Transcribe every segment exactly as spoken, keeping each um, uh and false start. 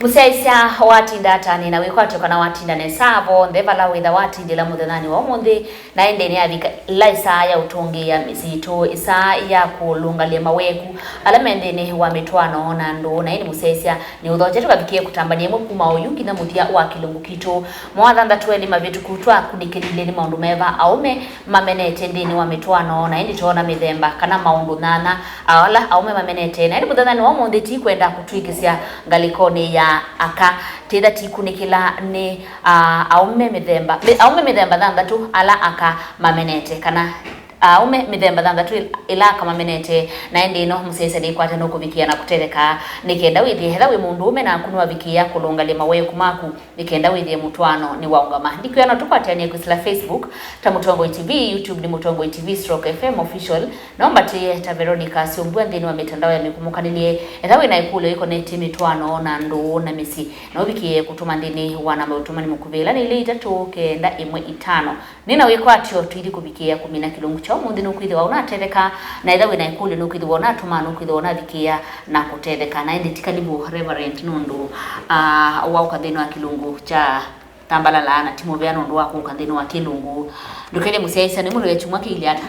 Mũsyaĩĩsya watinda atanĩ na wĩkwatyo kana watinda nesa vonthe vala wĩtha watindĩla mũthenyanĩ wa ũmũnthĩ, na ĩndĩ nĩyavika ĩla ĩsaa ya ũtũngĩĩa mĩsyĩ yitũ, ĩsaa ya kũlũngalya maweku ala me nthĩnĩ wa mĩtwaano na andũ. Na ĩndĩ mũsyaĩĩsya nĩ ũthokye tũkavikĩe kũtambany'a ĩmwe kuma oyu nginya mũthya wa kĩlungu kitũ. Mawathanthatu elĩ mavĩtũku twakunĩkĩlile nĩ maũndũ meva aũme mamenete nthĩnĩ wa mĩtwaano, na ĩndĩ twoona mĩthemba kana maũndũ nyanya ala aũme mamenete. Na ĩndĩ mũthenyanĩ wa ũmũnthĩ tikwenda kũtwĩkĩsya ngalĩkonĩ ya aka, tĩtha tikunĩkĩla nĩ, ah, aũme mĩthemba, mĩ-, aũme mĩthemba thanthatũ ala aka mamenete, kana aũme mĩthemba thanthatũ ĩl-, ĩla aka mamenete. Na ĩndĩ ĩno mũsyaĩĩsya nĩkwata nũkũvikĩa na kũtetheka nĩ kenda wĩthĩe etha wĩ mũndũũme naku nĩwavikĩĩa kũlũngalya maweku maku. Nĩ kenda wĩthĩe mũtwaano nĩwaũngama. Ndikwĩa no tũkwatĩanĩe kwĩsĩla Facebook ta Mũtongoi T V, YouTube nĩ Mũtongoi T V stroke F M Official, na ũmbatĩe ta Veronica Syombua nthĩnĩ wa mĩtandao ya mĩkũmũkanĩlye. Etha wĩ na ĩkũlyo ĩkonetye mĩtwaano na andũ na mĩsyĩ, no ũvikĩe kũtũma nthĩnĩ wa namba ya ũtũmani mũkuvĩ ĩla nĩ ilĩ itatũ kenda ĩmwe itano. Nĩ na wĩkwatyo tũithi kũvikĩĩa kũmina kĩlungu kya ũmũnthĩ nũkwĩthĩwa ũnatetheka, na etha wĩ na ĩkũlyo nũkwĩthĩwa ũnatũma, nũkwĩthĩwa ũnavikĩĩa na kũtetheka. Na ĩndĩ ti kalivu Reverend nũndũ, ah, waũka nthĩnĩ wa kĩlungu kya Tambalala, na ti mũvea nũndũ wa kũka nthĩnĩ wa kĩlungu. Ndũkethye mũsyaĩĩsya nĩ mũndũ ya kyumwa kĩilye ata?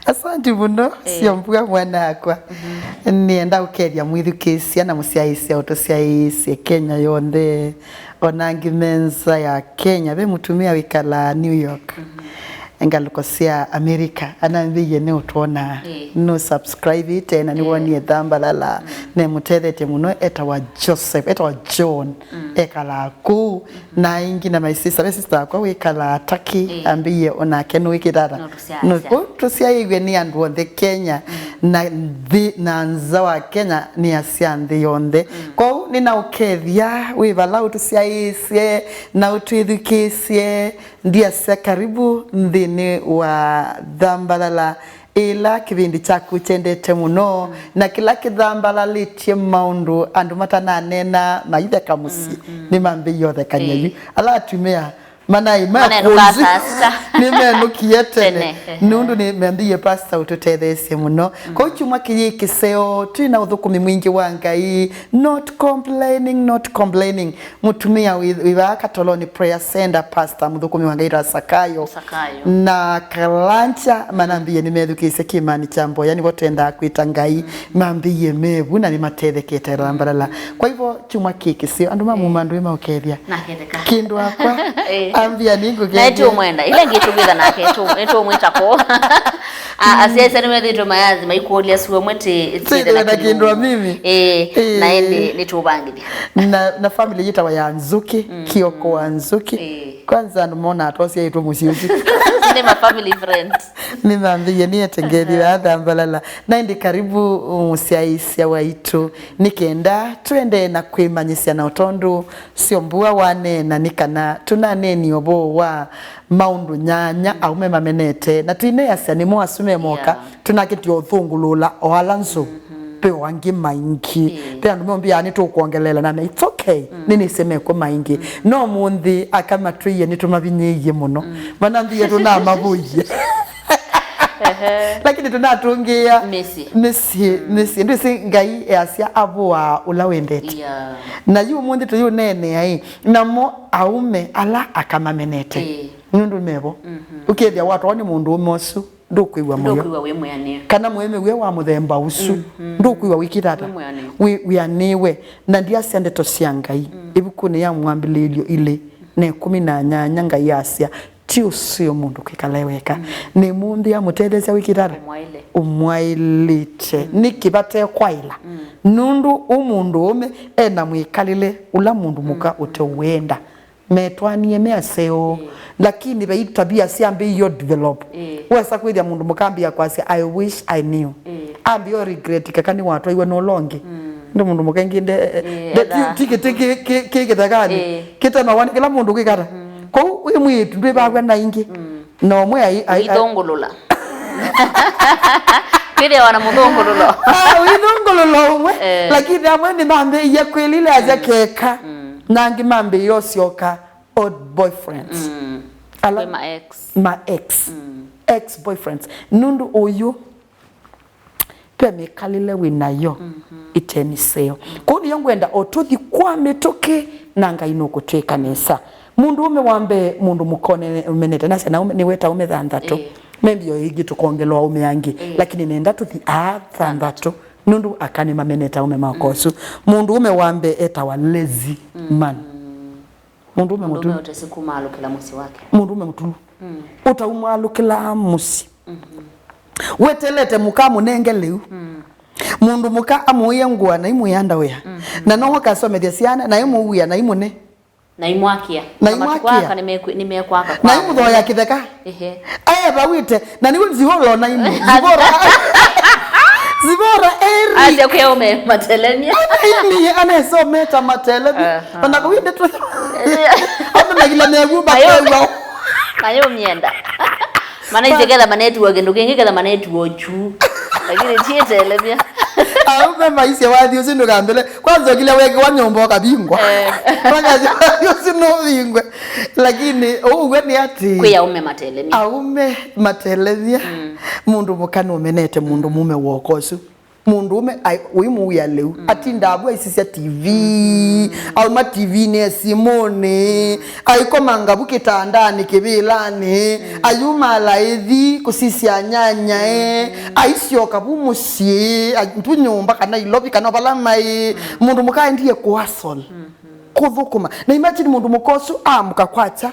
Asanti mũno, eh, Syombua mwana akwa. Mhm. Nĩenda ũkethya mwĩthukĩĩsya na mũsyaĩĩsya ũtũsyaĩĩsye Kenya yonthe. Ona angĩ me nza ya Kenya, ve mũtumĩa wĩkalaa New York, mhm, ngalĩko sya America, anambĩie nĩ ũtwona, ĩĩ, nũ subscribe ĩte na, ĩĩ, nĩwonie Tambalala, mm, nemũtethetye mũno, etawa Joseph, etawa John, mm, ekalaa kũu, mm-hmm, na aingĩ na my sister, ve sister wakwa wĩkalaa Turkey, ĩĩ, ambĩie onake nũĩkĩtata. Nũ tũsyaĩĩsya. Nũ-, ũ-, tũsyaĩĩw'e nĩ andũ onthe Kenya, mm, na nthĩ, na nza wa Kenya nĩ asya nthĩ yonthe. Mm. Kwoou nĩnaũkethya wĩ vala ũtũsyaĩĩsye na ũtwĩthukĩĩsye, ndiasya karibu nthĩnĩ wa Thambalala, ĩla kĩvĩndĩ kyaku kyendete mũno, mm, na kĩla kĩthambalalĩtye maũndũ andũ matananeena maitheka mũsyĩ, mm, mm, nĩmambĩie ũthekany'a yu. Ĩĩ. Ala atumĩa manaĩ makũnzi nĩmenũkie tene. Tene, ehe. Nũndũ nĩmambĩie pastor ũtũtetheesye mũno. Mm. Kwoou kyumwa kĩyĩ kĩseo, twĩ na ũthũkũmi mwingĩ wa Ngai. Not complaining, not complaining. Mũtumĩa wĩ, wĩ vaa Katoloni Prayer Center, pastor mũthũkũmi wa Ngai ta Sakayo. Sakayo. Na Kalancha manambĩie nĩmethukĩĩsye kĩmani kya mboya, nĩvo tendaa kwĩta Ngai. Mm. Mambĩie mevu na nĩmatethekete Thambalala. Mm. Kwa hivyo, kyumwa kĩĩ kĩseo, andũ ma, eh, muma ndũĩ maũkethya. Naketheka. Kĩndũ wakwa, eh, ambia nĩngũkethya. Na nĩtũmwenda. Ĩla ĩngĩ tũkwĩtha nake, tũ-, nĩtũmwĩta ko. A-, asyaĩĩsya nĩmethĩĩtwe mayathi maikũlya suo mwe tĩ-, tĩthĩwe na kĩndũ wa mimi. Ĩĩ, na, ĩĩ, ĩndĩ nĩtũũvangĩthya. Na, na family yĩtawa ya Nzũkĩ, mm, Kioko wa Nzũkĩ. Ĩĩ. Kwanza andũ monaa twasyaĩtwe mũsyĩ ũsu. Nĩ ma family friends. Nĩmambĩie nĩetengethyo ya Thambalala. Na ĩndĩ karibu, mũsyaĩĩsya waitũ. Nĩ kenda tũendee na kwĩmanyĩsya na ũtondũ Syombua waneena nĩ kana tũnaneenie ũvoo wa maũndũ nyanya, mm, aũme mamenete, na tũineasya nĩmo asu memoka, yeah, tũnakĩtie ũthũngũlũla o ala nzũ. Mm-hmm. Ve o angĩ maingĩ. Ĩĩ. Ve andũ meũmbĩaa nĩtũkwongeleela na it's okay. Mm. Nĩnĩsĩ mekw'o maingĩ. Mm. No mũnthĩ aka matwĩie nĩtũmavinyĩĩie mũno. Mm. Manambĩie tũnamavũie. Ehe. Lakini tũnatũngĩĩa mĩsyĩ. Mĩsyĩ, mm, mĩsyĩ. Ndwĩsĩ Ngai easya avũaa ũla wendete. Yeah. Na yu ũmũnthĩ tũyũneenea ĩ, namo aũme ala aka mamenete. Ĩĩ. Nũndũ mevo. Mhm. Ũkethĩa watwawa nĩ mũndũũme ũsu, ndũkwĩw'a mũyo. Ndũkwĩw'a wĩ mwĩanĩe. Kana mũĩmĩw'e wa mũthemba ũsu, mhm, ndũkwĩw'a wĩkĩta ata? Wĩ mwĩanĩe. Wĩ-, wĩanĩwe. Na ndiasya ndeto sya Ngai. Mm. Ĩvukunĩ ya Mwambĩlĩĩlyo ilĩ na ĩkũmi na nyanya Ngai asya, ti ũseo mũndũ kwĩkala e weka. Mm. Nĩ mũndũ amũtetheesya wĩkĩta ata? Ũmwaĩle. Ũmwaĩlĩte. Mm. Nĩkĩ vate kwaĩla? Mm. Nũndũ ũ mũndũũme e na mwĩkalĩle ũla mũndũ mũka, mm, ũteũwenda. Metwanie me aseo. Mm. Lakini vai tabia syambĩĩie develop. Mm. Wesa kwĩthĩa mũndũ mũka ambĩĩa kwasya, "I wish I knew." Mm. Ambĩĩa regret kaka nĩwatwaiwe na ũla ũngĩ. Mm. Nĩ mũndũ mũka ĩngĩ nde, eh, nde, ti, yeah, ti kĩtĩ kĩ, kĩ, kĩ kĩthekanĩ. Eh. Kĩtemawa nĩ kĩla mũndũ kwĩkata. Mm. Kwoou wĩ mwĩĩtu ndwĩvaw'a na ingĩ. Mm. Na ũmwe ai, ai, ai. Ũithũngũlũla. Kwĩthĩawa na mũthũngũlũlo. Ah, ũithũngũlũla ũmwe. Eh. Lakini amwe nĩmambĩĩie kwĩlile asya, mm, keka. Mm. Na angĩ mambĩĩie ũsyoka old boyfriends. Mm. Ala kwĩ ma ex. Ma ex. Mm. Ex boyfriends. Nũndũ ũyũ, Ve mĩkalĩle wĩ nayo ĩte mĩseo. Kwoou nĩyo ngwenda o tũthi kwa mĩtũkĩ na Ngai nũkũtwĩka nesa. Mũndũũme wa mbee, mũndũ mũka ũmenete, nasya na aũme, nĩweta aũme thanthatũ. Ĩĩ. Maybe o ĩngĩ tũkongelwa aũme angĩ, ĩĩ, lakini nenda tũthi aa thanthatũ. Nũndũ aka nĩmamenete aũme ma ũkosu. Mũndũũme wa mbee etawa lazy man. Mũndũũme mũtulu. Mũndũũme ũtesi kumaalũkĩla mũsyĩ wake. Mũndũũme mũtulu. Ũtaumaalũkĩlaa mũsyĩ. Wetelete mũka mũnenge lĩu. Mũndũ mũka amũĩe ngũa na imwĩa ndaũya. Na no ũkasomethya syana na imũwĩa na imũne. Na imwakia. Na imwakia. Matukũ aka nĩmekwaka. Na imũthoya kĩtheka. Ehe. Aye vawite, na nĩw'o Zivora ona imwe. Zivora. Zivora eri. Asya kwĩ aume matelemia. Ana imwe, anasometa matelemia. Ona kũwinde tu. Ona magila mewu makewa. Nayo mienda. Mana ise ketha manetiwa kĩndũ kĩngĩ, ketha manetiwa ochu. Lakini tietelemia. Aume maisye wathi ũsu ndũkambĩle. Kwanza ũkile weke wa nyũmba ũkavingwa. Makasya wathi ũsu nũvingwe. Lakini ũu we nĩ atĩ kwĩ aume matelemia. Aume matelemia. Mũndũ mũka nũmenete mũndũ mũme woka ũsu. Mũndũũme wĩ mũwĩa lĩu. Atindaa vu aisisya T V. Auma T V-nĩ esimũnĩ. Aikomanga vu kĩtandanĩ kĩvĩlanĩ. Ayumala aithi kũsisya nyanyae. Aisyoka vu mũsyĩ, a-, vu nyũmba kana Ilovi kana vala maĩ. Mũndũ mũka aendie kũasol. Kũthũkũma. Na imagine mũndũ mũka ũsu aamũka kwakya,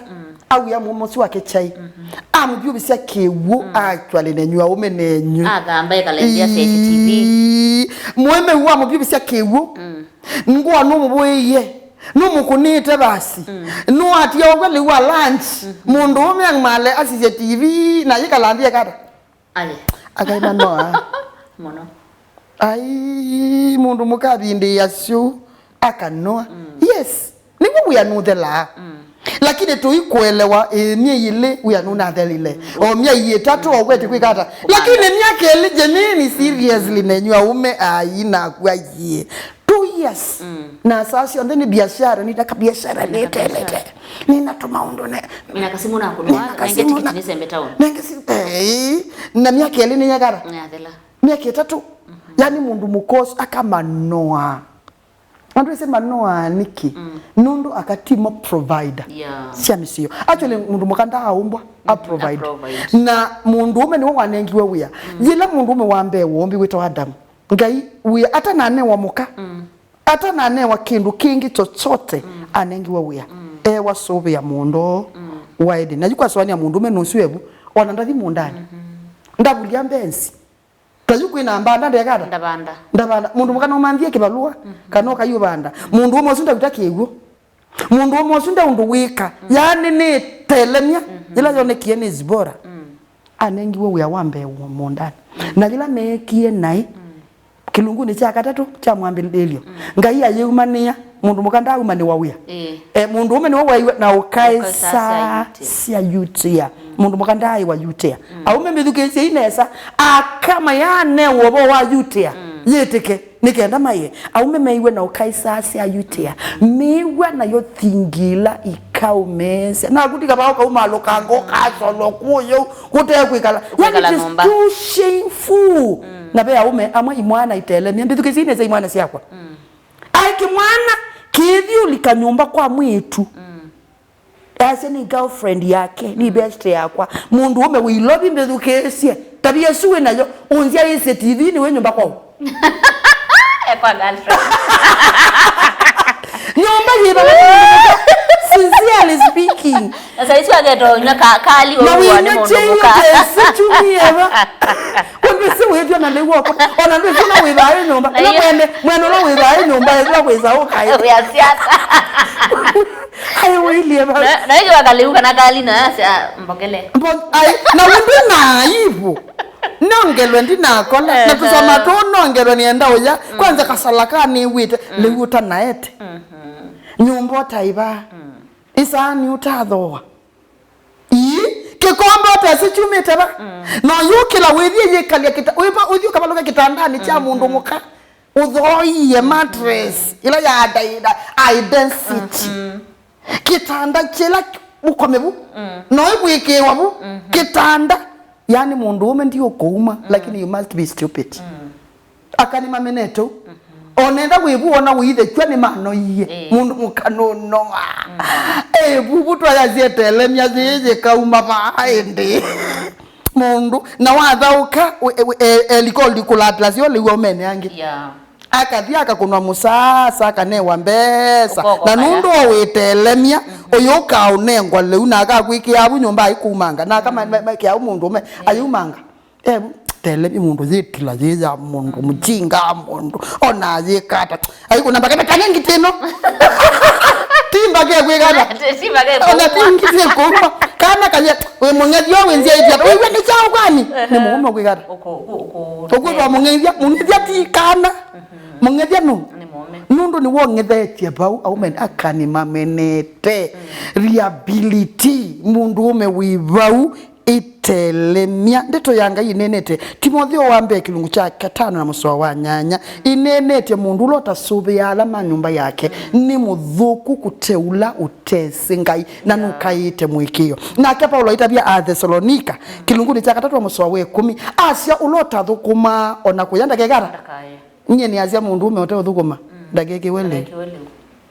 awĩa mũũme ũsu wake kyai. Amũvyũvĩsya kĩw'ũ, akw'a nĩ nenyu aũme nenyu. Athamba ekalembia C C T V. Ii, mũũme ũũ amũvyũvĩsya kĩw'ũ. Ngũa nũmũvũĩie. Nũmũkũnĩte vasi. Nũatia ũw'a lĩu wa lunch. Mũndũũme amale asisye T V na yĩkalambia kata. Aye. Akaimanoa. Mũno. Ai, mũndũ mũka avindĩĩa syũ, akanoa. Yes, nĩw'o wĩa nũthelaa. Lakini tũikuelewa, ĩ, myei ĩlĩ wĩa nũnathelile. O myei ĩtatũ, o kwete kwĩka ata. Lakini myaka ĩlĩ, Jenini, seriously, nenyu aũme, ai, nakw'a yie. Two years. Na saa syonthe nĩ biashara, nĩ ndaka biashara, nĩ telete. Nĩ na tũmaũndũ ne. Nĩ na kasimu na kũnwa, nĩ na kasimu nenge tikiti nĩ sembe town. Nenge si, eh, na myaka ĩlĩ nĩ nyakara. Nĩ athela. Myaka ĩtatũ. Yani mũndũ mũkosu akamanoa. Andũ ese manoa nĩkĩ? Nũndũ akatimo provider. Yeah. Sya mĩsio. Actually, mũndũ mũka ndaaũmbwa a provide. Na mũndũ ũme nĩwe wanengiwe wĩa. Yĩla mũndũ ũme wa mbee wombi wĩtawa Adamu. Ngai wĩa atananewa mũka, atananewa kĩndũ kĩngĩ chochote, anengiwe wĩa. Ewa sũvĩa mũndũ wa Eden. Na yu kwasũanĩa mũndũũme nũsu evu, ona ndathi mũũndanĩ. Ndavulya mbenzi. Ta yu kwĩna mbanda ndekata? Ndavanda. Ndavanda. Mũndũ mũka nomanthie kĩvalũa, kana ũkaiũvanda. Mũndũũme ũsu ndauta kĩw'ũ. Mũndũũme ũsu nde ũndũ wĩka. Yaani nĩ telemya. Yĩla yonekie nĩ Zipora, anengiwe wĩa wa mbee wa mũũndanĩ. Na yĩla meekie naĩ, kĩlungunĩ kya katatũ kya mwambĩlĩlyo, Ngai ayĩumanĩa, mũndũ mũka ndaaumanĩwa wĩa. Ĩĩ. E, mũndũũme nĩwe waiwe na ũkaĩsa sya yutia. Mũndũ mũka ndaaĩwa yutia. Aũme mĩthukĩĩsyei nesa, aka mayaanewa ũvoo wa yutia. Yĩtĩke. Nĩ kenda maĩe, aũme meiwe na ũkaĩsa sya yutia, mĩw'a nayo thingila ikaũmesya. Naku ndikavaa ũkaumaalũkanga, ũkasolwa kũyũ, kũte kwĩkala. Yani, it is too shameful. Na ve aũme amwe imwana itelemya. Mbĩthukĩsye nesa imwana syakwa. Aĩ kĩmwana kĩthi ũlika nyũmba kwa mwĩĩtu. Asya nĩ girlfriend yake, nĩ best yakwa. Mũndũũme wĩ Ilovi mbĩthukĩĩsye. Tavia ĩsu wĩ nayo, ũnzyaĩĩsye T V-inĩ wĩ nyũmba kwaũ? Ekwa girlfriend. Nyũmba yĩva? Sincerely speaking. Na saa isu aketonya ka-, kali. Na ũua nĩ wĩna mũndũ mũka. Ĩsu chumi eva. Ũndũ ĩsu wĩtw'a na lĩu oko. Ona ndũ ĩsu na wĩvaa ĩ nyũmba. Na ĩla mwene, mwene ũla wĩvaa ĩ nyũmba, ĩla wĩsa ũkaĩ. Wĩa siasa. Ai, ũilie va? Na, na ĩkĩ wakaliu kana kali na asya, "Mbokele." Mbo-, ai, na ũndũ na aibu. Nongelwe ndinakola. Na tũsoma tũũ nongelwe nĩenda ũya. Kwanza kasala ka nĩw'ĩte. Lĩu ũtanaete. Nyũmba ũtaiva. Isaani ũtathooa. Ii, kĩkombe ũtesĩ kyumĩte va? Na ũyũkĩla wĩthiĩ yĩkalya kĩta-, wĩva ũthiĩ ũkavalũke kĩtandanĩ kya mũndũ mũka. Ũthooie mattress ĩla ya da-, da-, identity. Kĩtanda kĩla ũkome vu. No ĩvwĩkĩĩwa vu. Kĩtanda. Yani mũndũũme ndiũkũuma, lakini you must be stupid. Aka nĩmamenete ũu. Ona enda wĩvu ona ũithĩkw'a nĩmanoie. Ĩĩ. Mũndũ mũka nũnoa. Ĩvuvu twayasyetelemya yĩĩ yĩkauma vaa ĩndĩ. Mũndũ, na wathaũka, we- we- e- elikoli kũlatĩla syo lĩu aumene angĩ. Yeah. Akathi akakũnwa mũsaasa, akanewa mbesa. Ũkoko na kaya. Nũndũ o wĩtelemya, ũyũ ũkaũnengwa lĩu, na akakwĩkĩa avu nyũmba aikumanga, na akama- ma- ma- kĩa mũndũ ũme, ayumanga. Evu, telemya mũndũ yĩtila yĩ ya mũndũ, mũchinga wa mũndũ, ona yĩkata. Aikũna mbakete, kana ngitĩ ĩno. Ti mbake kwĩkata. Ti mbake ona ti kuma. Ngitĩ kuma. Kana kaya, wĩ mũng'ethyo wĩ nzĩa ĩtia. Wĩw'a nĩ kyaũ kwani? Nĩ mũũme kwĩkata. Ũkwĩtwa mũng'ethya, mũng'ethya ti kana. Mũng'ethya nũ? Nĩ mũũme. Nũndũ nĩ wong'ethetye vau, aume akani mamenete. Reliability, mũndũ ũme wĩ vau, ĩtelemya. Ndeto ya Ngai ĩneenete, Timotheo wa mbee kĩlungu kya katano na mũsoa wa nyanya, ĩneenete mũndũ ũla ũtasũvĩaa ala ma nyũmba yake nĩ mũthũku kũte ũla ũtesĩ Ngai na nũkaĩĩte mũĩkĩĩo. Nake Paulo aitavya Athesalonika kĩlungunĩ kya katatũ na mũsoa wa ĩkũmi, asya ũla ũtathũkũmaa ona kũya ndakekata. Ndakaye. Nyie nĩasya mũndũũme ũteũthũkũma ndakekĩwe lĩu. Ndakekĩwe lĩu.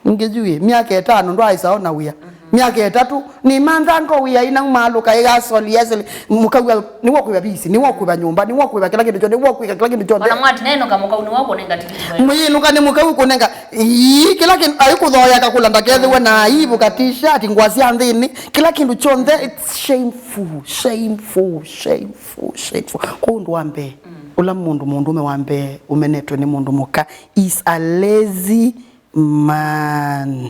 Ngĩjui, myaka ĩtano ndwaaĩsa ona wĩa. Myaka ĩtatũ, nĩmantha ngo wĩa ina umaalũka ĩgasoli yeseli. Mũkauga, nĩwe ũkwĩva visi, nĩwe ũkwĩva nyũmba, nĩwe ũkwĩva kĩla kĩndũ kyonthe, nĩwe ũkwĩka kĩla kĩndũ kyonthe. Ona mwatinenũka mũkau nĩwe ũkũnenga tikiti wa. Mũyĩnũka nĩ mũkau ũkũnenga. Ii, kĩla kĩndũ, aikũthoya kakũla ndakethĩwe na aivu ka t-shirt, ngũa sya nthĩnĩ, kĩla kĩndũ kyonthe, it's shameful, shameful, shameful, shameful. Kwa ũndũ wa mbee, ũla mũndũ, mũndũũme wa mbee ũmenetwe nĩ mũndũ mũka is a lazy man.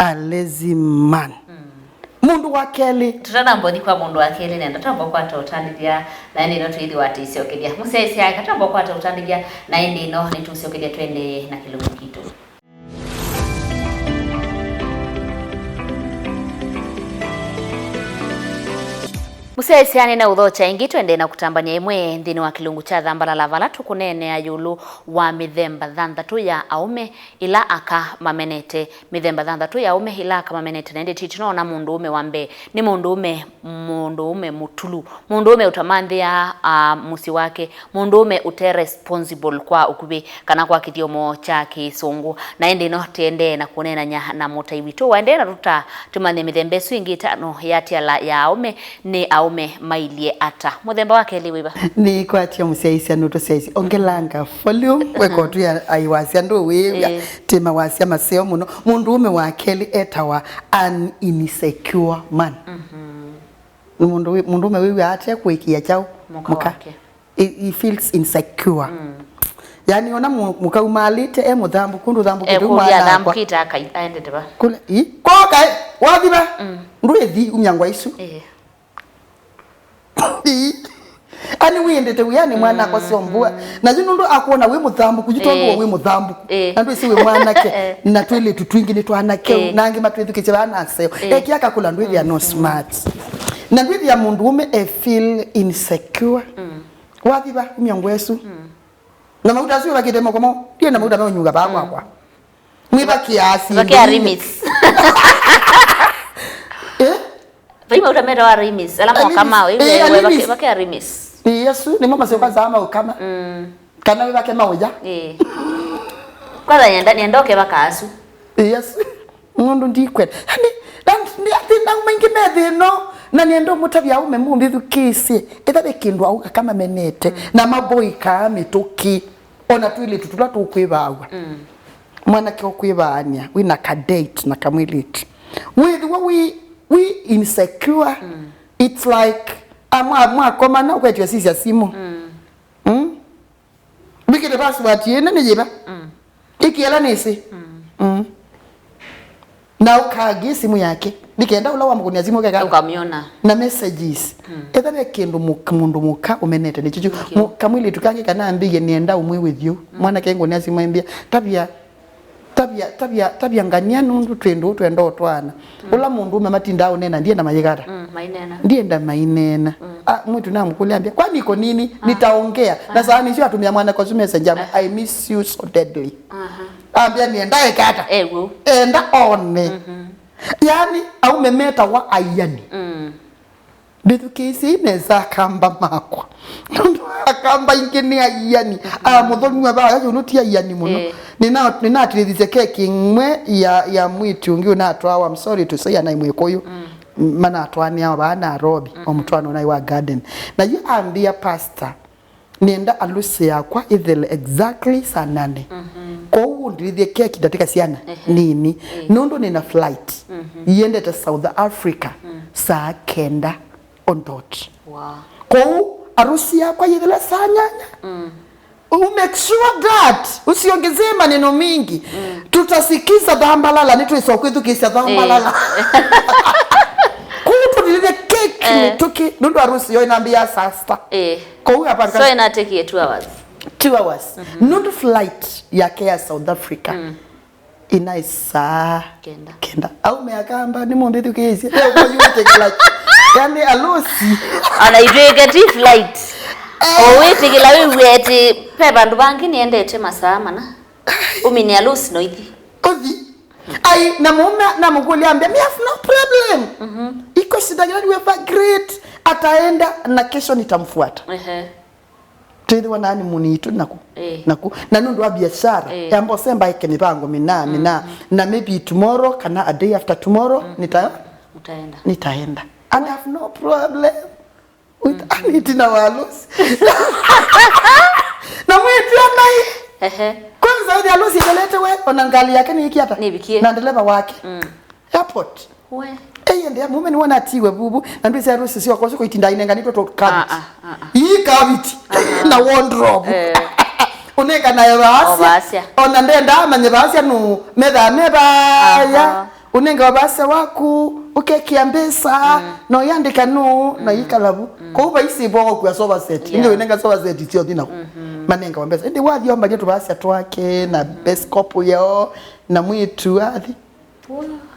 A lazy man. Mũndũ wa kelĩ. Tũtanamba ũthi kwa mũndũ wa kelĩ, nenda twamba kwata ũtandĩthya, na ĩndĩ ĩno twĩthĩwa tũisyokethya. Mũsyaĩĩsya, katamba kwata ũtandĩthya, na ĩndĩ ĩno nĩtũsyokethya twendee na kĩlungu kitũ. Mũsyaĩĩsya, nĩneũthokya ĩngĩ twendee na kũtambany'a ĩmwe nthĩnĩ wa kĩlungu kya Thambalala, vala tũkũneenea ĩũlũ wa mĩthemba thanthatũ ya aũme ĩla aka mamenete. Mĩthemba thanthatũ ya aũme ĩla aka mamenete, na ĩndĩ ti tũnoona mũndũũme wa mbee. Nĩ mũndũũme, mũndũũme mũtulu, mũndũũme ũtamanthĩaa, a, mũsyĩ wake, mũndũũme ũte responsible kwa ũkuvĩ, kana kwa kĩthyomo kya Kĩsũngũ. Na ĩndĩ ĩno tĩendee na kũneenany'a na mũtai witũ waendee na tũta tũmanye mĩthemba ĩsu ĩngĩ ĩtano ya tiala ya aũme nĩ aũme mailyĩ ata. Mũthemba wa kelĩ wĩva? Nĩkwatya mũsyaĩĩsya nũtũsyaĩĩsya. Ongelanga volume, weka ũtwĩa aiwasya ndũwĩw'a. Ĩĩ. Tĩma wasya maseo mũno. Mũndũũme wa kelĩ etawa an insecure man. Nĩ mũndũ wĩ- mũndũũme wĩw'aa ate kũĩkĩĩa kyaũ mũka wake. He, he feels insecure. Yaani ona mũ- mũkaumalĩte e mũthambũku, ndũthambũkĩte. Ekũlya mwana wakwa athambũkĩte akai- aendete va? Kũla i koka, wathi va? Ndwĩthi umya ngwa isu. Ĩĩ. Ii. Ani wĩendete wĩanĩ mwana akwa syombua. Na yu nũndũ akwona wĩ mũthambũku, yu tondũ wĩ mũthambũku. Ĩĩ. Na ndwĩsĩ wĩ mwanake. Na twĩlĩtu twingĩ nĩ twanake. Ĩĩ. Na angĩ matwĩthukĩsya vaa na aseo. Ĩĩ. Eki akakũla ndwĩthĩa no smart. Na ndwĩthĩa mũndũũme e feel insecure. Wathi va, umya ngwa ĩsu. Na mauta asu ĩvakĩte moko mo, ndienda mauta meũnyuka vaa kwakwa. Mwĩva kiasi. Vakea remix. Eh? Vai mauta metawa remix, ala mokama, eh, remix. Vakea remix. Ĩĩ, asu nĩmo masyoka saa maũkama. Kana wĩvake maũya. Ĩĩ. Kwanza nĩenda, nĩenda ũkevaka asu. Ĩĩ, asu. Nũndũ ndikwenda. Yaani, na, nĩ athĩna maingĩ me thĩno. Na nĩenda ũmũtavya aume mũmbĩthukĩĩsye. Ĩtha ve kĩndũ au aka mamenete. Na maboikaa mĩtũkĩ. Ona twĩlĩtu tũla tũkwĩvaaw'a. Mwanake ũkwĩvaany'a, wĩ na ka date na kamwĩlĩtu. Wĩthĩwa wĩ, wĩ insecure. It's like, a, mwa- mwakomana ũkwetya sisya simũ. Mm? Mbĩkĩte password ĩno nĩ yĩva? Ĩkĩela nĩsĩ. Mm. Na ũkagĩ simũ yake. Nĩkenda ũla wamũkũnĩa simũ keka. Ũkamyona. Na messages. Etha ve kĩndũ mũka- mũndũ mũka ũmenete nĩ kĩkyo. Nĩkyo. Mu- kamwĩlĩtu kangĩ kana ambĩie nĩenda ũmwĩ with you. Mwana kengũnĩa simũ embĩa. Tavya, tavya, tavya, tavya ngania nũndũ twĩ ndũũ twenda ũtwaana. Ũla mũndũũme matindaa ũneena, ndienda mayĩkata. Mm, maineena. Ndienda maineena. Ah, mwĩtu namũkũlya ambĩa, "Kwani iko nini? Nitaongea." Na saa nĩsyo atumia mwana kwa messenger, "I miss you so deadly." Ambĩa, "Nienda ekata." Ew'o. Enda one. Yaani, aume metawa aiani. Mbĩthukĩĩsyei nesa, Akamba makwa. Nũndũ Akamba aingĩ nĩ aiani. A mũthonua vaya, yu nũti aiani mũno. Eh. Nĩna-, nĩnatĩlĩthisye keki ĩmwe ya, ya mwĩĩtu ũngĩ ũnatwawa, I'm sorry to say, anaĩ Mwĩkũyũ. Mm. Manatwaanĩawa vaa Nairobi, o mũtwaano naĩ wa garden. Na yu ambĩa, "Pastor, nĩenda alusi yakwa ĩthele exactly saa nane." Mhm. Kwoou ũndĩlĩthye keki ndatĩka syana nini. Eh. Nũndũ nĩna flight. Mhm. Iendete South Africa saa kenda on dot. Wow. Kwoou arusi yakwa yĩthele saa nyanya. Mm. U make sure that usiongezee maneno mingi. Mm. Tutasikiza dhambalala, nĩtwĩsa kwĩthukĩĩsya dhambalala. Eh. Kwoou tũndĩlĩthye keki mĩtũkĩ, nũndũ arusi yo ĩnambĩa saa sita. Eh. Kwoou hapa. So ĩnatĩkie two hours. Two hours. Mhm. Nũndũ flight yake ya South Africa. Mm. Ĩnaĩ saa kenda. Kenda. Aume Akamba, nĩmũndĩthukĩĩsye. Leo kwa yu wĩtĩkĩla. Yani, alusi. Ona itwĩke ti flight. Eh. O wĩtĩkĩla wĩw'e atĩ ve vandũ vangĩ nĩendete masaa mana. Ũmine alusi no ithi. Ũthi. Ai, na mũũme namũkũlya ambĩa, "Me have no problem. Mhm. Iko shida gani, we have agreed. Ataenda na kesho nitamfuata." Ehe. Twĩthĩwa na honeymoon yitũ naku. Eh. Naku. Na nũndũ wa biashara, eh, yamba ũsemba eke mĩvango mĩna, mm, mĩna. Na maybe tomorrow kana a day after tomorrow, mm, nita-, nitaenda. Nitaenda. And I have no problem with, mm, Aniti na Walusi. Na mwĩtu anaĩ. Ehe. Kwanza, ĩthĩa Lusi ĩthelete we, ona ngali yake nĩikiata. Nĩvikie. Na ndeleva wake. Mm. Airport. We. Ei, ende, mũũme nĩwona atiwe vuvu, na ndwĩsĩ arusi syakwa syũka itinda inenganĩtwe tũ kaviti. Ah, ah, ah, ah. Ii kaviti. Ah, ah. Na wardrobe. Eh. Ũnenganae vaasya. O vaasya. Ona ndenda amanye vaasya nũ methaa me vaya. Aha. Ũnenga vaasya waku, ũkekĩa mbesa, mm, na ũyandĩka nũ, na, mm, yĩkala vu. Mm. Kwoou vaisi vo ũkua sofa set. Yeah. Ĩndĩ wĩnenga sofa set syothi naku. Mhm. Manengawa mbesa. Ĩndĩ wathi ombany'a tũvaasya twake, na, mm, best couple yao, na mwĩĩtu athi.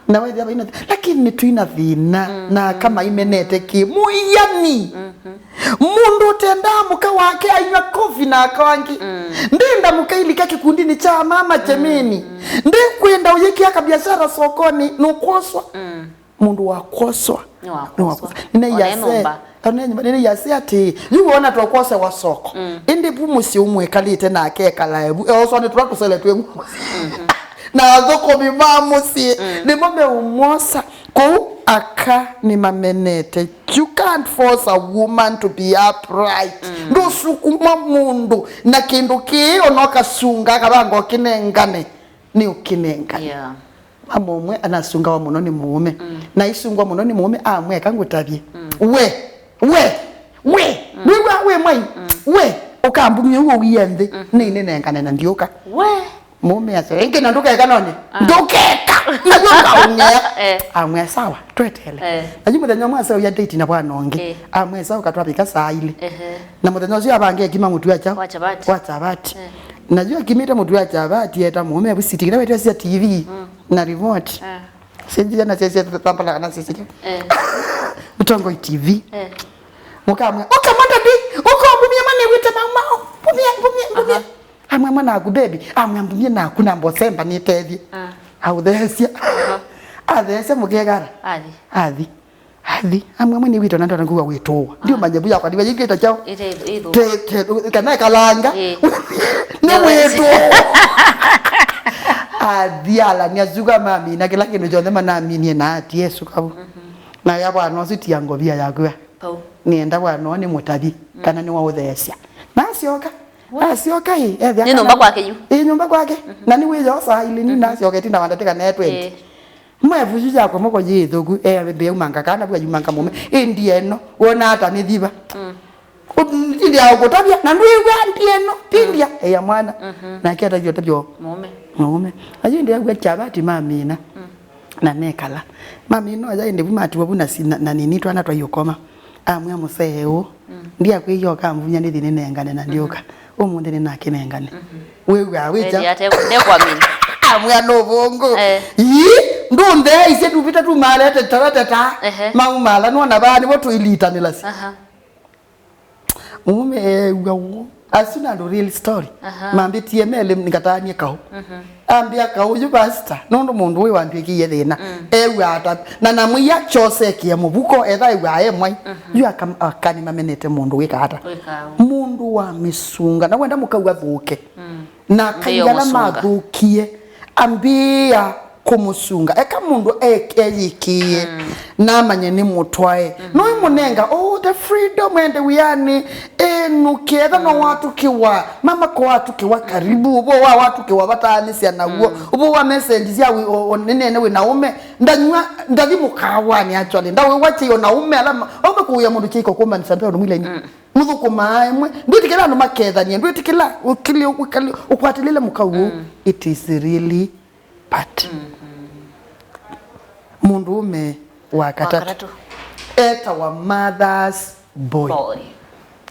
Na wethĩa vaina thĩ-, lakini nĩtwĩna thĩna, mm, na aka maimenete kĩ mũiani. Mm-hmm. Mũndũ ũtendaa mũka wake ainyw'a kovi na aka angĩ. Mm. Ndĩnda mũka ilika kĩkundinĩ kya mama, mm, Jemeni. Mm. Ndĩkwenda ũyĩkĩa kabiashara sokoni, nũkwoswa. Mm. Mũndũ wakwoswa. Nĩwakwoswa. Nĩwakwoswa. Nĩnaiase. One nyũmba. One nyũmba, nĩnĩyasya atĩĩ, yu wona twakwosewa soko. Mm. Ĩndĩ vu mũsyĩ ũmwĩkalĩte nake ekalae vu, eoswa nĩ tũla tũsele twĩ vu mũsyĩ. Mhm. Na athũkũmi ma mũsyĩ, mm, nĩmo meũmwosa. Kũu aka nĩmamenete. You can't force a woman to be upright. Mm. Ndũsukuma mũndũ na kĩndũ kĩĩ ona ũkasunga akavanga ũkĩnengane. Nĩ ũkĩnengane. Yeah. Mama ũmwe anasungawa mũno nĩ mũũme. Mm. Na aisungwa mũno nĩ mũũme, amwĩa, "Eka ngũtavye. Mm. We, we, we, mm, wĩw'a wĩ mwai. Mm. We, ũkambumie ũu ũwie nthĩ. Mm. Nĩinĩnengane na ndiũka." We. Mũũme asya, "Ĩngĩ na ndũkeka none." Ah. "Ndũkeka." Nĩw'o ũkaũng'ea. Eh. Amwĩa, "Sawa, twetele." Eh. Na yu mũthenya ũmwe aseũya date na bwana ũngĩ. Eh. Amwĩa, "Sawa, katwavika saa ilĩ." Ehe. Na mũthenya ũsu avanga ekima mũtu wa kyaũ? Wa chapati. Wa chapati. Eh. Na yu akimĩte mũtu wa chapati, eta mũũme avu sitting. Na wetesya T V, mm, na remote. Eh. Sĩnjia na sĩsya tambala kana sĩsya. Eh. Ũtongoi T V. Eh. Mũkamwĩa, "Ũka mwa daddy, ũka ũmbumie mane wĩte mau mau. Mbumie, mbumie, mbumie." Aha. Amwĩa, "Mwana waku baby." Amwĩa, "Mbumie naku na mbosemba nĩtethye." Ah. Autheesya. Aha. Atheesya mũkekara. Athi. Athi. Athi, amwe amwe nĩwĩtwa na ndona ngũa wĩtũwa. Ah. Ndiũmanya vu yakwa ndiva yĩkĩte kyaũ. Ĩte ĩthũ. Te, te, kana ĩkalanga. Ĩĩ. Nĩ wĩtũwa. Athi alania suka mamina kĩla kĩndũ kyonthe manaminie na atie suka vu. Mhm. Na ya bwana ũsu tia ngovia yakw'a. Pau. Nĩenda bwana ũũ nĩ mũtathi, mm, kana nĩ wa ũtheesya. Nasyoka. We. Asyoka ĩ, ethĩa. Nĩ nyũmba kwake yu. Ĩ nyũmba kwake. Mhm. Na nĩ wĩyosa ilĩ nĩ, mhm, nasyoka ĩtina wa ndatĩka nae twenty. Ĩĩ. Mwevu yu yakwa moko yĩ ĩthũku, eh, mbeumanga kana vua yumanga mũme. Ĩ ndia ĩno, wona ata nĩ thiva? Mm. Ũ-, ĩndĩ ya ũkũtavya, na ndwĩw'a ndia ĩno, ti ndia, mm, ĩya mwana. Mhm. Nake atavya ũtavyo. Mũme. Mũme. Ayu ĩndĩ yaw'a kyavati mamina. Mm. Na mekala. Mamina oya ĩndĩ vu matiwa vu na si-, na, na nini twana twaiũkoma. Amwĩa mũsee ũũ, mm, ndiakwĩie ũkamvunya nĩthi nĩnengane na ndiũka. Mhm. Ũmũnthĩ nĩnakĩnengane. Mhm. Wĩw'aa wĩ kyaũ? Ĩndĩ ate-, ndekwamini. Amwĩa nũvũngũ. Eh. Ii, ndũntheeisye tuvita tumalete taratata. Ehe. Maumala nona vaa nĩvo tũilitanĩlasya. Aha. Mũũme eew'a ũũ. Asu na andũ real story. Aha. Mambĩtie melĩ ngataanie kaũ. Mhm. Ambĩa kaũ, "Yu pastor, nũndũ mũndũ ũyũ wantwĩkĩie thĩna." Mm. Eew'a ata? Na namwĩa kyose kĩa mũvuko, etha eew'a e mwai. Mhm. Yu aka-, akanĩ mamenete mũndũ wĩka ata? Wĩka ũu. Mũndũ wa mĩsunga. Na wenda mũkau athũke. Mm. Na akai ala mathũkie, ambĩĩa kũmũsunga. Eka mũndũ e-, eyĩkĩĩe, mm, na amanye nĩ mũtwae. Mm. Noimũnenga, "Oh, the freedom ende wĩanĩ, ĩnũke, etha no watũkĩwa, mama ko watũkĩwa karibu, ũvoo wa watũkĩwa vataanĩsya naw'o, mm, ũvoo wa message sya wĩ-, o-, o-, nĩnene wĩ na ũme, ndanywa, ndathi mũkawanĩ actually, ndawĩwa kyei o na ũme, ala ma-, aume kũĩa mũndũ kyeiko kũmanĩsya mbeo nũmwileni." Mm. Mũthũkũmaa ĩmwe. Ndwĩtĩkĩla andũ makethanie. Ndwĩtĩkĩla ũkili, ũkali, ũkwatĩlĩle mũkau ũu. Mm. It is really bad. Mm-hmm. Mũndũũme wa katatũ. Wa katatũ. Etawa mother's boy. Boy.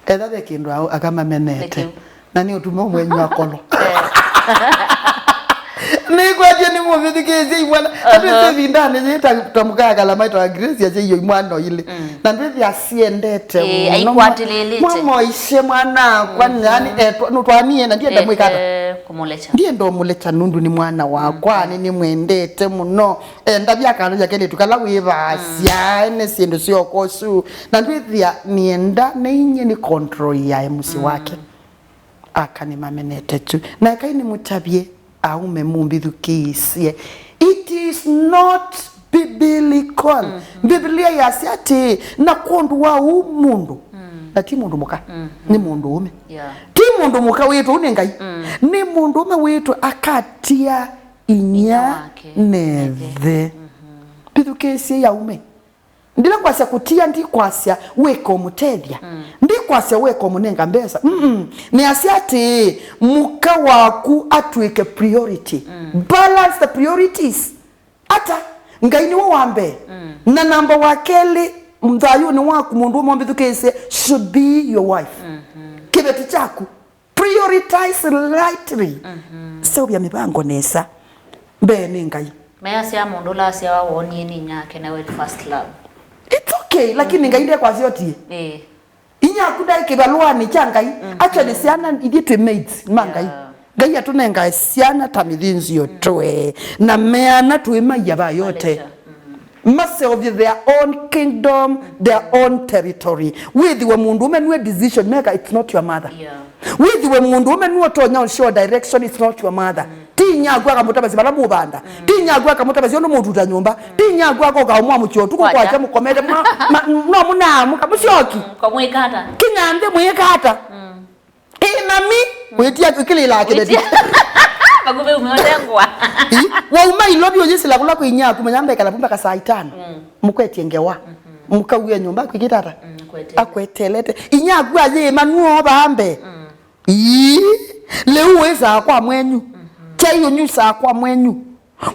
Etha ve kĩndũ au-, akamamenete. Nĩkĩu. Na nĩ ũtuma ũmwenyu akolo. Eh. Nĩkwatye nĩ mũvĩthukĩĩsye imwana. Aha. Atwĩsĩ vindanĩ yĩ ta, ta mũkakala maitwa Grace asye iyo imwana o ilĩ. Mm. Na ndwĩthĩa siendete. Eh, mũno. Aikwatĩlĩlĩte. Mwamoisye mwana akwa, mm, yani, eh, twa-, nũtwanie na ndienda, eh, mwĩkata. Eh, kũmũlekya. Ndienda ũmũlekya nũndũ nĩ mwana wakwa, mm, nĩ nĩmwendete mũno. Enda vya kana vya kelĩtu kala wĩvaasya, mm, ene syĩndũ syokosu. Na ndwĩthĩa nienda nĩ inyie nĩ control ya mũsyĩ, mm, wake. Aka nĩmamenete tu. Na ekai nĩmũtavye, aũme mũmbĩthukĩĩsye. It is not biblical. Mm-hmm. Biblia yasya atĩĩ, na kwondũ wa ũu mũndũ, mm, na ti mũndũ mũka, mm-hmm, nĩ mũndũũme. Yeah. Ti mũndũ mũka wĩtũ, ũu nĩ Ngai. Mm. Nĩ mũndũũme wĩtũ akatia inyia, inyia wake nethe. Nethe. Mm-hmm. Mbĩthukĩĩsye aũme. Ndila kwasya kũtia, ndikwasya wĩka ũmũtethya. Mm. Ndikwasya wĩka ũmũnenga mbesa. Mm-mm. Nĩasya atĩĩ, mũka waku atw'ĩke priority. Mm. Balance the priorities. Ata? Ngai nĩwe wa mbee. Mm. Na namba wa kelĩ, thayũnĩ waku, mũndũ ũmwe mbĩthukĩĩsye, should be your wife. Mm-hmm. Kĩveti kyaku. Prioritize rightly. Mhm. Seũvya mĩvango nesa. Mbee nĩ Ngai. Measya mũndũ ũla asyawa wonie nĩ inyake na we first love. It's okay, lakini, mhm, Ngai ndekwasya ũtie. Ĩĩ. Inyaku ndaĩ kĩvalũanĩ kya Ngai. Mhm. Actually, syana ithyĩ twĩ maids ma Ngai. Yeah. Ngai atũnengae syana ta mĩthĩnzĩo tũe. Na meana twĩ maiya va yote. Malecha. Mhm. Maseũvye their own kingdom, their own territory. Wĩthĩwe mũndũũme nĩwe decision maker, it's not your mother. Yeah. Wĩthĩwe mũndũũme nĩwe ũtonya show direction, it's not your mother. Mm. Ti inyaku akamũtavasya vala mũvanda. Mm. Ti inyaku akamũtavasya ũndũ mũtuta nyũmba. Mm. Ti inyaku akoka ũmwamũkya ũtukũ kwakya mũkomete. Ma, ma, no mũnaamũka, mũsyoki. Mm, kamwĩka ata? Kinya nthĩ mwĩka ata? Mm. Ĩ, mami, wĩtia kĩlĩlaa kĩveti. Wĩtia. Vakuvĩ ume ũtengwa. Ĩ, wauma ilovi ũyĩsĩla kũla kwĩ inyaku, manya mbekala vu mpaka saa itano. Mm. Mũkwetye ngewa. Mhm. Mũkauya nyũmba kwĩkĩta ata? Mm, kwete. Akwetelete. Inyaku ayĩma nuo vambe. Mm. Ii, lĩu wĩsaa kwa mwenyu. Mhm. Kyai ũnyusaa kwa mwenyu.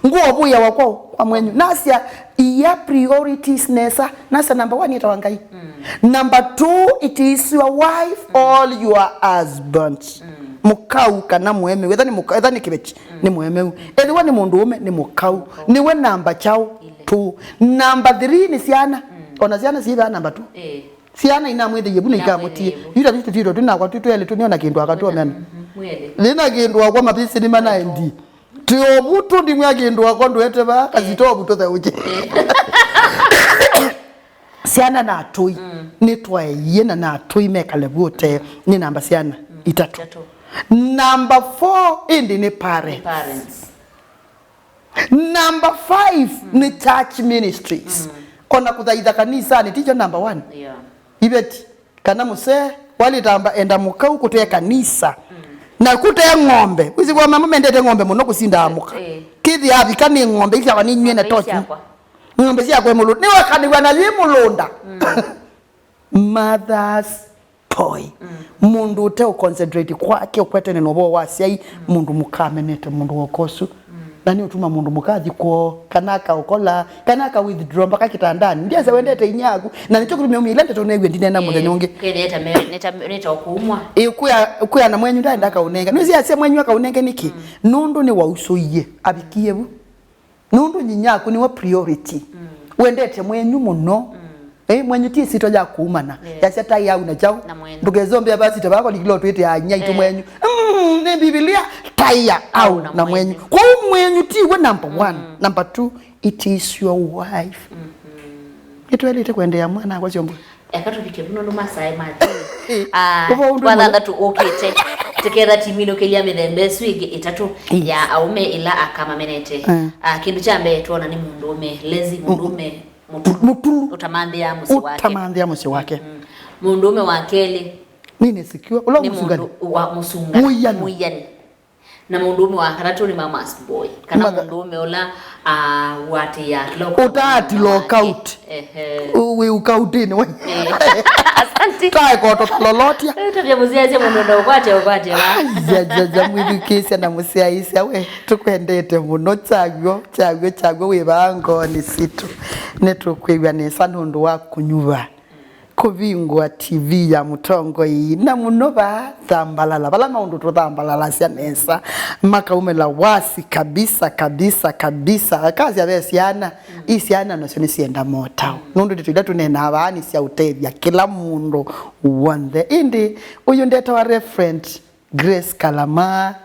Ngũvũĩawa kwa, kwa mwenyu. Nasya, ia priorities nesa. Nasya, number one, ĩtawa Ngai. Mm. Number two, it is your wife, mm, or your husband. Mm. Mũkau kana mũemeu. Etha nĩ mũka-, etha nĩ kĩveti, mm, nĩ mũemeu. Ethĩwa nĩ mũndũũme, nĩ mũkau. Mũkau. Nĩwe namba kyaũ? Ile. Two. Number three nĩ syana. Mm. Ona syana syĩvaa number two. Eh. Syana inamwĩthĩie vu na ikamũtie. Inamwĩthĩie vu. Yu ta vitu tito twĩnakwa twĩ twelĩ tũnĩona kĩndũ aka tuomena. Mhm, mwĩlĩ. Thĩna kĩndũ akwa mavĩsĩ nĩ manaendi. Tũovu tũndimwĩa kĩndũ akwa ndwete vaa, kasitovu tũtheũkye. Syana na atũi, mm, nĩtwaeie na na atũi mekale vu ũtee, nĩ namba syana, mm, itatũ. Itatũ. Number four ĩndĩ nĩ parents. Nĩ parents. Number five, mm, nĩ church ministries. Mm. Ona kũthaitha kanisanĩ, tikyo number one. Yeah. Iveti. Kana mũsee, walĩtamba enda mũkau kũte kanisa. Mm. Na kũte ng'ombe. Wĩsĩ kwa mama mendete ng'ombe mũno kũsinda amũka. Eh. Kĩthi avika nĩ ng'ombe isyawa nĩ inyuĩ na tochi. Ng'ombe syakwa. Ng'ombe syakwa mũlũnda. Nĩwakanĩw'a na yĩ mũlũnda. Mm. Mother's boy. Mm. Mũndũ ũte ũconcentrate kwake ũkwetene na ũvoo wa syai, mm, mũndũ mũkamenete mũndũ woka ũsu. Mm. Na nĩ ũtuma mũndũ mũkathi kwoo, kana akaũkola, kana aka withdraw mpaka kĩtandanĩ. Ndiasa wendete inya yaku. Na nĩkyo kĩtumi umĩile ndeto neew'e ndinena mũthenya ũngĩ. Ĩĩ, nĩta me-, nĩta, nĩta ũkũumwa. Ĩĩ, kwĩa, kwĩa na mwenyu ndaenda akaũnenga. Nĩwĩsĩ asya mwenyu akaũnenge nĩkĩ? Mm. Nũndũ nĩwausũie, avikie vu. Nũndũ nyinya yaku nĩwe priority. Mm. Wendete mwenyu mũno. Mm. Ĩ, mwenyu ti ĩsyĩtwa ya kũumana. Yes. Yasya tai au na kyaũ. Na mwenyu. Ndũkezombea pasita vako likilo twĩte anyia itũ mwenyu. Mm, nĩ Mbivilia, taia au na mwenyu. Kwoou mwenyu tiwe number one. Number two, it is your wife. Nĩtwaĩlĩte kwendeea mwana akwa syongo. Eka tũvike vuno nũmasae mathi. Ah, ũvau ndũ wa thanthatũ ũkĩte. Tũketha timinũkĩlya mĩthemba ĩsu ĩngĩ ĩtatũ ya aũme ĩla aka mamenete. Ah, kĩndũ kya mbee twona nĩ mũndũũme lazy, mũndũũme mũtulu. Mũtulu. Ũtamanthĩaa mũsyĩ wake. Ũtamanthĩaa mũsyĩ wake. Mũndũũme wa kelĩ nĩ insecure. Ũla nĩ mũsungani. Mũndũ wa mũsungani. Mũiani. Mũiani. Na mũndũũme wa katatũ nĩ mama's boy, kana mũndũũme ũla, ah, ũatĩĩaa kĩla ũkũna. Ũtaati lock out. Ehe. Wĩ ukautĩnĩ we. Eh. Asante. Tae koto kalolotia. Eh, tabia mũsyaĩsya mũndũ ũndũ ũkwatya ũkwatya wa. Jajaja, mwĩthukĩĩsya na mũsyaĩsya we, tũkwendete mũno. Kyaw'o, kyaw'o, kyaw'o wĩ vaa ngoonĩ sitũ. Nĩtũkwĩw'a nesa nũndũ wa kũnyuva kũvingũa T V ya Mũtongoi, na mũno vaa Thambalala, vala maũndũ tũthambalalasya nesa makaumĩla wasi kabisa, kabisa, kabisa. Kasya ve syana, i syana nasyo nĩsyenda motao, nũndũ ndeto ila tũneenaa vaa nĩ sya ũtethya kĩla mũndũ w'onthe. Ĩndĩ ũyũ ndetawa Reverend Grace Kalama.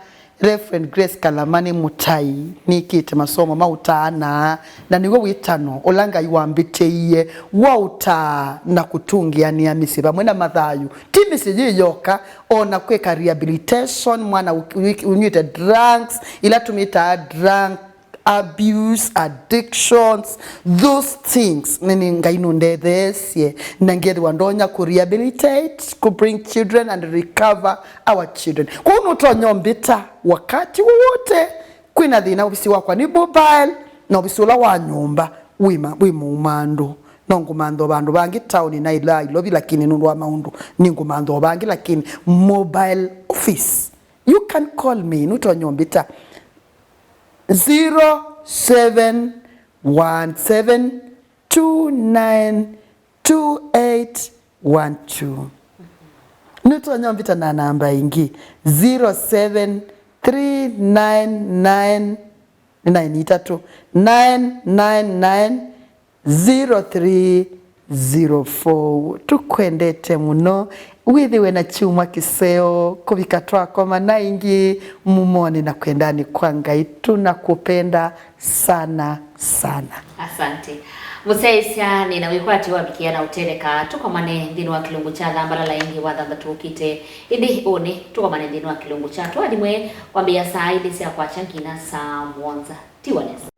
Reverend Grace Kalama nĩ mũtai, nĩkĩte masomo ma ũtaa na, na nĩw'o wĩtano ũla Ngai wambĩtĩie wa ũtaa na kũtũngĩanĩa mĩsyĩ vamwe na mathayũ. Ti mĩsyĩ yĩ yoka, o na kwĩka rehabilitation, mwana ũ-, ũ-, ũnyw'ĩte drugs, ila tũmĩtaa drug abuse, addictions, those things. Nĩ, nĩ Ngai nũndetheesye, na ngethĩwa ndonya kũ rehabilitate, kũ bring children and recover our children. Kwoou nũtonya ũmbĩta wakati wowote kwĩna thĩna. Ovisi wakwa nĩ mobile, na ovisi ũla wa nyũmba wĩ ma-, wĩ mũumandũ. No ngũmantha o vandũ vangĩ taoni na ila Nairobi, lakini nũndũ wa maũndũ nĩngũmantha o vangĩ, lakini mobile office. You can call me, nũtonya ũmbĩta. Zero seven one seven two nine two eight one two. Nũtonya ũmbĩta na namba ĩngĩ, zero seven three nine nine, nĩ nine itatũ, nine nine nine, zero three zero four. Tũkwendete mũno. Wĩthĩwe na kyumwa kĩseo kũvika twakomana ĩngĩ mumonĩ na kwendanĩ kwa Ngai. Tunakupenda sana sana. Asante. Mũsyaĩĩsya, nĩ na wĩkwatyo wavikia na ũtetheka. Tũkomane nthĩnĩ wa kĩlungu kya Thambalala ĩngĩ wa thanthatũ ũkĩte. Ĩndĩ ũnĩ, tũkomane nthĩnĩ wa kĩlungu kya Tũathimwe kwambĩĩa saa ilĩ sya kwakya nginya saa mũonza. Tiwa nesa.